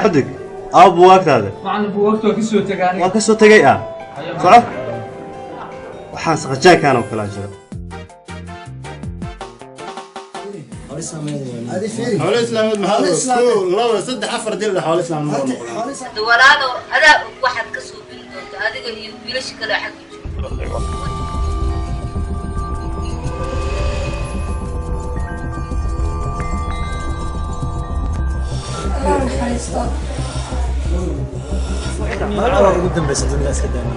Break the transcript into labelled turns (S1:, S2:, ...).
S1: Xidig aab buugaagtaada
S2: Macallin, buugaagta waa ka soo tegay aniga.
S1: Waa ka soo tegay ah, soco. Waxaan saqajaankaan oo kalaa jira.
S3: Xoolo islaameed maxaa? Kow, laba, saddex, afar dil, xoolo islaameed ma noqon.
S4: Hadda walaalow, adaa og waxaad ka soo bini doonto adiga iyo wiilasha kale xagga jooga.
S5: Ugu dambeysa dunida iska daama.